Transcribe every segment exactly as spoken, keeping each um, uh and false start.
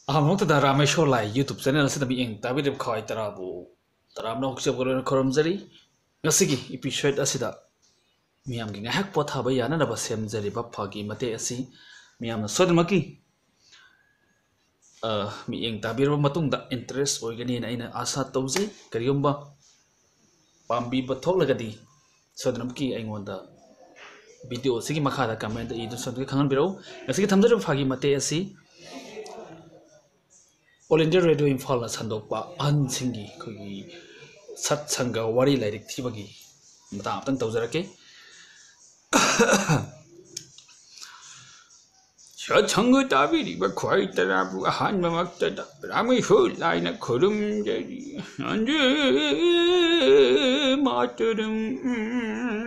ꯑꯍꯥꯟꯕꯃꯛꯇꯗ ꯔꯥꯃꯦꯁꯣꯔ ꯂꯥꯏ YouTube channel ꯑꯁꯤꯗ ꯃꯤꯠꯌꯦꯡ ꯇꯥꯕꯤꯔꯤꯕ ꯈ꯭ꯋꯥꯏ ꯇꯔꯥꯕꯨ ꯇꯔꯥꯝꯅ ꯍꯧꯖꯕ ꯂꯣꯏꯅ ꯈꯨꯔꯨꯝꯖꯔꯤ꯫ ꯉꯁꯤꯒꯤ episode ꯑꯁꯤꯗ ꯃꯤꯌꯥꯝꯒꯤ ꯉꯥꯏꯍꯥꯛ ꯄꯣꯊꯥꯕ ꯌꯥꯅꯅꯕ ꯁꯦꯝꯖꯔꯤꯕ ꯐꯥꯒꯤ ꯃꯇꯦꯛ ꯑꯁꯤ ꯃꯤꯌꯥꯝꯅ ꯁꯣꯏꯗꯅꯃꯛꯀꯤ, ꯑ, ꯃꯤꯠꯌꯦꯡ ꯇꯥꯕꯤꯔꯕ ꯃꯇꯨꯡꯗ interest ꯑꯣꯏꯒꯅꯤꯅ ꯑꯩꯅ ꯑꯥꯁꯥ ꯇꯧꯖꯩ꯫ ꯀꯔꯤꯒꯨꯝꯕ ꯄꯥꯝꯕꯤꯕ ꯊꯣꯛꯂꯒꯗꯤ ꯁꯣꯏꯗꯅꯃꯛꯀꯤ ꯑꯩꯉꯣꯟꯗ video ꯑꯁꯤꯒꯤ ꯃꯈꯥꯗ comment ꯏꯗꯨꯅ ꯁꯣꯏꯗꯅ ꯈꯪꯍꯟꯕꯤꯔꯛꯎ꯫ ꯉꯁꯤꯒꯤ ꯊꯝꯖꯔꯤꯕ ꯐꯥꯒꯤ ꯃꯇꯦꯛ ꯑꯁꯤ All India Radio ꯏꯝꯐꯥꯜꯅ ꯁꯟꯗꯣꯛꯄ ꯑꯍꯟꯁꯤꯡꯒꯤ ꯑꯩꯈꯣꯏꯒꯤ ꯁꯠꯁꯪꯒ ꯋꯥꯔꯤ ꯂꯥꯏꯔꯤꯛ ꯊꯤꯕꯒꯤ ꯃꯇꯥꯡ ꯑꯝꯇꯪ ꯇꯧꯖꯔꯛꯀꯦ꯫ ꯁꯠꯁꯪꯒ ꯇꯥꯕꯤꯔꯤꯕ ꯈ꯭ꯋꯥꯏ ꯇꯔꯥꯕꯨ ꯑꯍꯥꯟꯕꯃꯛꯇꯗ ꯔꯥꯃꯦꯁꯣꯔ ꯂꯥꯏꯅ ꯈꯨꯔꯨꯝꯖꯔꯤ꯫ ꯅꯟꯗꯤ ꯃꯥꯇꯔꯝ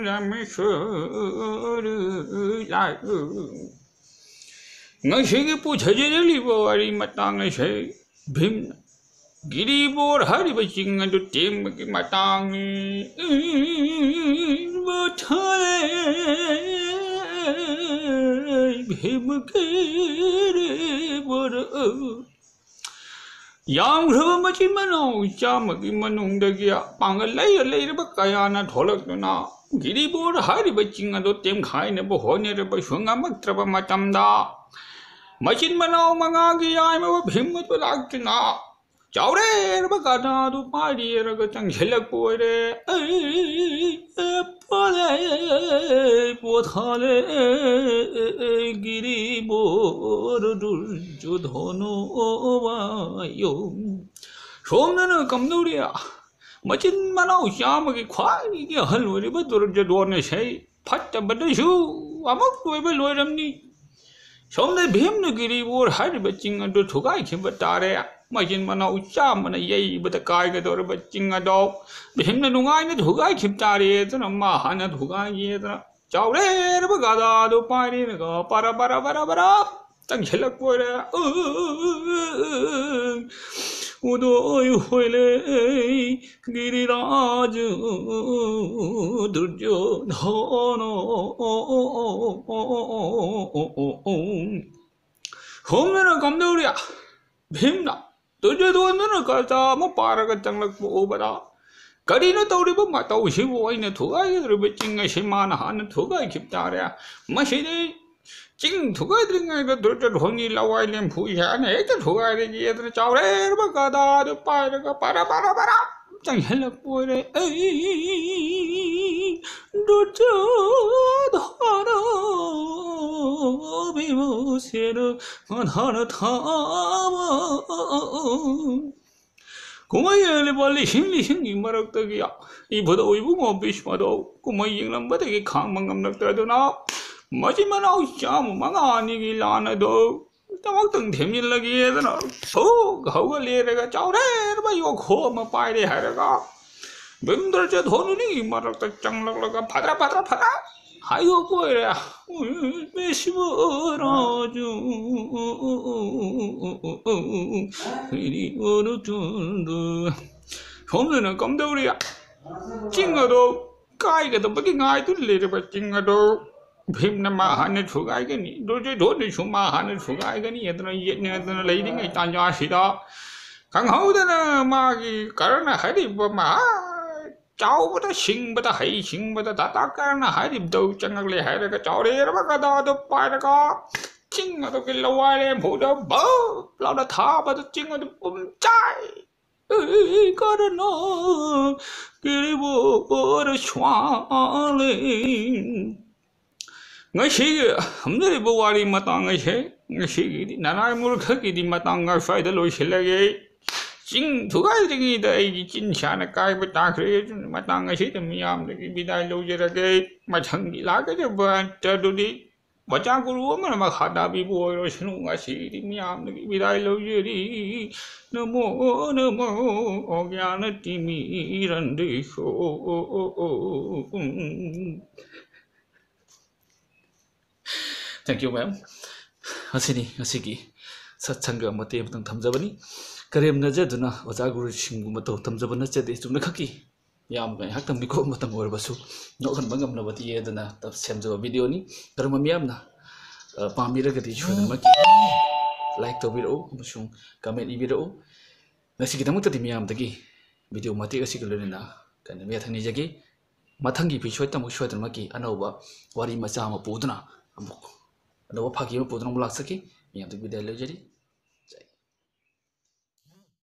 ꯔꯥꯃꯦꯁꯣꯔ ꯂꯥꯏ꯫ ꯉꯁꯤꯒꯤ ꯄꯨꯊꯖꯔꯛꯂꯤꯕ ꯋꯥꯔꯤ ꯃꯇꯥꯡ ꯑꯁꯤ ꯚꯤꯝꯅ ꯒꯤꯔꯤꯕꯣꯔ ꯍꯥꯏꯔꯤꯕ ꯆꯤꯡ ꯑꯗꯨ ꯇꯦꯝꯕꯒꯤ ꯃꯇꯥꯡꯅꯤ꯫ ꯕꯣꯊꯥꯔꯦ ꯚꯤꯝ ꯒꯤꯔꯤꯕꯣꯔ꯫ ꯌꯥꯝꯈ꯭ꯔꯕ ꯃꯆꯤꯟ ꯃꯅꯥꯎ ꯆꯥꯝꯃꯒꯤ ꯃꯅꯨꯡꯗꯒꯤ ꯄꯥꯡꯒꯜ ꯂꯩꯔ ꯂꯩꯔꯕ ꯀꯌꯥꯅ ꯊꯣꯛꯂꯛꯇꯨꯅ ꯒꯤꯔꯤꯕꯣꯔ ꯍꯥꯏꯔꯤꯕ ꯆꯤꯡ ꯑꯗꯨ ꯇꯦꯝꯈꯥꯏꯅꯕ ꯍꯣꯠꯅꯔꯕꯁꯨ ꯉꯝꯃꯛꯇ꯭ꯔꯕ ꯃꯇꯝꯗ, ꯃꯆꯤꯟ ꯃꯅꯥꯎ ꯃꯉꯥꯒꯤ ꯌꯥꯏꯃꯕ ꯚꯤꯝ ꯑꯗꯨ ꯂꯥꯛꯇꯨꯅ ꯆꯥꯎꯔꯦꯔꯕ ꯒꯗꯥꯗꯨ ꯄꯥꯏꯔꯦꯔꯒ ꯆꯪꯁꯤꯜꯂꯛꯄ ꯑꯣꯏꯔꯦ꯫ ꯑꯩ ꯄꯣꯔꯦ, ꯄꯣꯊꯥꯔꯦ, ꯒꯤꯔꯤꯕꯣꯔ ꯗꯨꯔꯖꯣꯙꯅ ꯋꯥꯌꯣ꯫ ꯁꯣꯝꯗꯅ ꯀꯝꯗꯧꯔꯤ? ꯃꯆꯤꯟ ꯃꯅꯥꯎ ꯆꯥꯝꯃꯒꯤ ꯈ꯭ꯋꯥꯏꯗꯒꯤ ꯑꯍꯜ ꯑꯣꯏꯔꯤꯕ ꯗꯨꯔꯖꯣꯙꯅꯁꯦ ꯐꯠꯇꯕꯗꯁꯨ ꯑꯃꯨꯛ ꯂꯣꯏꯕ ꯂꯣꯏꯔꯝꯅꯤ꯫ ꯁꯣꯝꯗ ꯚꯤꯝꯅ ꯒꯤꯔꯤꯕꯣꯔ ꯍꯥꯏꯔꯤꯕ ꯆꯤꯡ ꯑꯗꯨ ꯊꯨꯒꯥꯏꯈꯤꯕ ꯇꯥꯔꯦ꯫ ꯃꯆꯤꯟ ꯃꯅꯥꯎ ꯆꯥꯝꯃꯅ ꯌꯩꯕꯗ ꯀꯥꯏꯒꯗꯧꯔꯕ ꯆꯤꯡ ꯑꯗꯣ ꯚꯤꯝꯅ ꯅꯨꯡꯉꯥꯏꯅ ꯊꯨꯒꯥꯏꯈꯤꯕ ꯇꯥꯔꯦꯗꯅ ꯃꯥ ꯍꯥꯟꯅ ꯊꯨꯒꯥꯏꯒꯦꯗꯅ ꯆꯥꯎꯔꯦꯔꯕ ꯒꯗꯥꯗꯣ ꯄꯥꯏꯔꯦꯔꯒ ꯄꯔ ꯄꯔ ꯄꯔ ꯄꯔ ꯆꯪꯁꯤꯜꯂꯛꯄ ꯑꯣꯏꯔꯦ꯫ ꯎꯗꯣꯏ ꯍꯣꯏꯂꯦ ꯒꯤꯔꯤꯔꯥꯖ ꯗꯨꯔꯖꯣꯙꯅ꯫ ꯁꯣꯝꯗꯅ ꯀꯝꯗꯧꯔꯤ? ꯚꯤꯝꯅ ꯗꯨꯔꯖꯣꯙꯣꯟꯗꯨꯅ ꯀꯔꯇꯥ ꯑꯃ ꯄꯥꯏꯔꯒ ꯆꯪꯂꯛꯄ ꯎꯕꯗ, "ꯀꯔꯤꯅꯣ ꯇꯧꯔꯤꯕ ꯃꯇꯧꯁꯤꯕꯨ? ꯑꯩꯅ ꯊꯨꯒꯥꯏꯒꯗꯧꯔꯤꯕ ꯆꯤꯡ ꯑꯁꯤ ꯃꯥꯅ ꯍꯥꯟꯅ ꯊꯨꯒꯥꯏꯈꯤꯕ ꯇꯥꯔꯦ꯫ ꯃꯁꯤꯗꯤ ꯆꯤꯡ ꯊꯨꯒꯥꯏꯗ꯭ꯔꯤꯉꯩꯗ ꯗꯨꯔꯖꯣꯙꯣꯟꯒꯤ ꯂꯋꯥꯏ ꯂꯦꯝꯐꯨꯁꯦ ꯑꯩꯅ ꯍꯦꯛꯇ ꯊꯨꯒꯥꯏꯔꯒꯦ" ꯑꯗꯨꯅ ꯆꯥꯎꯔꯦꯔꯕ ꯒꯗꯥꯗꯨ ꯄꯥꯏꯔꯒ ꯄꯔꯥ ꯄꯔꯥ ꯄꯔꯥ ꯆꯪꯁꯤꯜꯂꯛꯄ ꯑꯣꯏꯔꯦ꯫ ꯑꯩ ꯗꯨꯔꯖꯣꯙꯅ ꯕꯤꯚꯤꯁꯦꯅ ꯃꯙꯅ ꯊꯥꯕ꯫ ꯀꯨꯝꯍꯩ ꯌꯦꯡꯂꯤꯕ ꯂꯤꯁꯤꯡ ꯂꯤꯁꯤꯡꯒꯤ ꯃꯔꯛꯇꯒꯤ ꯏꯕꯨꯙꯧ ꯏꯕꯨꯡꯉꯣ ꯚꯤꯁꯃꯗꯣ ꯀꯨꯝꯍꯩ ꯌꯦꯡꯂꯝꯕꯗꯒꯤ ꯈꯥꯡꯕ ꯉꯝꯂꯛꯇꯗꯨꯅ ꯃꯆꯤꯟ ꯃꯅꯥꯎ ꯆꯥꯝꯃ ꯃꯉꯥꯅꯤꯒꯤ ꯂꯥꯟ ꯑꯗꯨ ꯗꯃꯛꯇꯪ ꯊꯦꯝꯖꯤꯜꯂꯒꯦꯗꯅ ꯊꯣꯛ ꯍꯧꯒꯠꯂꯦꯔꯒ ꯆꯥꯎꯔꯦꯔꯕ ꯌꯣꯈꯣ ꯑꯃ ꯄꯥꯏꯔꯦ ꯍꯥꯏꯔꯒ ꯕꯤꯝꯗ꯭ꯔꯖ ꯙꯣꯅꯨꯅꯤ ꯃꯔꯛꯇ ꯆꯪꯂꯛꯂꯒ ꯐꯗ꯭ꯔ ꯐꯗ꯭ꯔ ꯐꯗ꯭ꯔ ꯍꯥꯏꯗꯣꯛꯄ ꯑꯣꯏꯔꯦ꯫ ꯃꯦꯁꯤꯕꯨ ꯔꯥꯖꯨ ꯁꯣꯝꯗꯅ ꯀꯝꯗꯧꯔꯤ? ꯆꯤꯡ ꯑꯗꯣ ꯀꯥꯏꯒꯗꯕꯒꯤ ꯉꯥꯏꯗꯨꯅ ꯂꯩꯔꯕ ꯆꯤꯡ ꯑꯗꯣ ꯚꯤꯝꯅ ꯃꯥ ꯍꯥꯟꯅ ꯊꯨꯒꯥꯏꯒꯅꯤ, ꯗꯨꯔꯖꯣꯙꯣꯟꯅꯁꯨ ꯃꯥ ꯍꯥꯟꯅ ꯊꯨꯒꯥꯏꯒꯅꯤ ꯑꯗꯨꯅ ꯌꯦꯠꯅꯗꯅ ꯂꯩꯔꯤꯉꯩ ꯇꯥꯟꯖꯥꯁꯤꯗ ꯈꯪꯍꯧꯗꯅ ꯃꯥꯒꯤ ꯀꯔꯅ ꯍꯥꯏꯔꯤꯕ ꯃꯍꯥ ꯆꯥꯎꯕꯗ ꯁꯤꯡꯕꯗ ꯍꯩ ꯁꯤꯡꯕꯗ ꯗꯥꯇꯥ ꯀꯔꯅ ꯍꯥꯏꯔꯤꯕꯗꯧ ꯆꯪꯉꯛꯂꯦ ꯍꯥꯏꯔꯒ ꯆꯥꯎꯔꯦꯔꯕ ꯒꯗꯥꯗꯣ ꯄꯥꯏꯔꯒ ꯆꯤꯡ ꯑꯗꯨꯒꯤ ꯂꯋꯥꯏꯔꯦꯝꯐꯧꯗ ꯚꯞ ꯂꯥꯎꯅ ꯊꯥꯕꯗ ꯆꯤꯡ ꯑꯗꯨ ꯄꯨꯝꯆꯥꯏ꯫ ꯑꯦ ꯀꯔꯅ ꯀꯤꯔꯤꯕꯣꯔ ꯁ꯭ꯋꯥꯂꯦ꯫ ꯉꯁꯤꯒꯤ ꯍꯝꯖꯔꯤꯕ ꯋꯥꯔꯤ ꯃꯇꯥꯡ ꯑꯁꯦ ꯉꯁꯤꯒꯤꯗꯤ ꯅꯅꯥꯏ ꯃꯨꯔꯈꯒꯤꯗꯤ ꯃꯇꯥꯡ ꯑꯁ꯭ꯋꯥꯏꯗ ꯂꯣꯏꯁꯤꯜꯂꯒꯦ꯫ ꯆꯤꯡ ꯊꯨꯒꯥꯏꯗ꯭ꯔꯤꯉꯩꯗ ꯑꯩꯒꯤ ꯆꯤꯟ ꯁꯥꯅ ꯀꯥꯏꯕ ꯇꯥꯈ꯭ꯔꯦ꯫ ꯑꯗꯨꯅ ꯃꯇꯥꯡ ꯑꯁꯤꯗ ꯃꯤꯌꯥꯝꯗꯒꯤ ꯕꯤꯗꯥꯏ ꯂꯧꯖꯔꯒꯦ꯫ ꯃꯊꯪꯒꯤ ꯂꯥꯛꯀꯗꯕ ꯑꯗꯨꯗꯤ ꯑꯣꯖꯥ ꯒꯨꯔꯨ ꯑꯃꯅ ꯃꯈꯥ ꯇꯥꯕꯤꯕ ꯑꯣꯏꯔꯁꯅꯨ꯫ ꯉꯁꯤꯒꯤꯗꯤ ꯃꯤꯌꯥꯝꯗꯒꯤ ꯕꯤꯗꯥꯏ ꯂꯧꯖꯔꯤ꯫ ꯅꯃꯣ ꯅꯃꯣ ꯑꯣꯒ꯭ꯌꯥꯅ ꯇꯤꯃꯤꯔꯟꯗꯦꯁꯣ꯫ Thank you, ma'am. ꯑꯁꯤꯅꯤ ꯉꯁꯤꯒꯤ ꯁꯠꯁꯪꯒ ꯃꯇꯦꯛ ꯑꯃꯇꯪ ꯊꯝꯖꯕꯅꯤ꯫ ꯀꯔꯦꯝꯅꯖꯗꯨꯅ ꯑꯣꯖꯥ ꯒꯨꯔꯨꯁꯤꯡꯕꯨ ꯃꯇꯧ ꯇꯝꯖꯕ ꯅꯠꯆꯗꯦ꯫ ꯆꯨꯝꯅꯈꯛꯀꯤ ꯌꯥꯝ ꯉꯥꯏꯍꯥꯛꯇꯪ ꯃꯤꯀꯨꯞ ꯑꯃꯇꯪ ꯑꯣꯏꯔꯕꯁꯨ ꯅꯣꯛꯍꯟꯕ ꯉꯝꯅꯕꯗꯤ ꯍꯥꯏꯗꯅ ꯁꯦꯝꯖꯕ videoꯅꯤ꯫ ꯀꯔꯝꯕ ꯃꯤꯌꯥꯝꯅ, ꯑ, ꯄꯥꯝꯕꯤꯔꯒꯗꯤ ꯁꯣꯏꯗꯅꯃꯛꯀꯤ like ꯇꯧꯕꯤꯔꯛꯎ ꯑꯃꯁꯨꯡ comment ꯏꯕꯤꯔꯛꯎ꯫ ꯉꯁꯤꯒꯤꯗꯃꯛꯇꯗꯤ ꯃꯤꯌꯥꯝꯗꯒꯤ video ꯃꯇꯦꯛ ꯑꯁꯤꯒ ꯂꯣꯏꯅꯅ ꯀꯟꯅꯕ ꯌꯥꯊꯪ ꯅꯤꯖꯒꯦ꯫ ꯃꯊꯪꯒꯤ episode ꯇꯃꯨꯛ ꯁꯣꯏꯗꯅꯃꯛꯀꯤ ꯑꯅꯧꯕ ꯋꯥꯔꯤ ꯃꯆꯥ ꯑꯃ ꯄꯨꯗꯨꯅ ꯑꯃꯨꯛ ꯑꯅꯧꯕ ꯐꯥꯒꯤ ꯑꯃ ꯄꯨꯗꯨꯅ ꯑꯃꯨꯛ ꯂꯥꯛꯆꯒꯦ꯫ ꯃꯤꯌꯥꯝꯗꯒꯤ ꯕꯤꯗꯥꯏ ꯂꯧꯖꯔꯤ꯫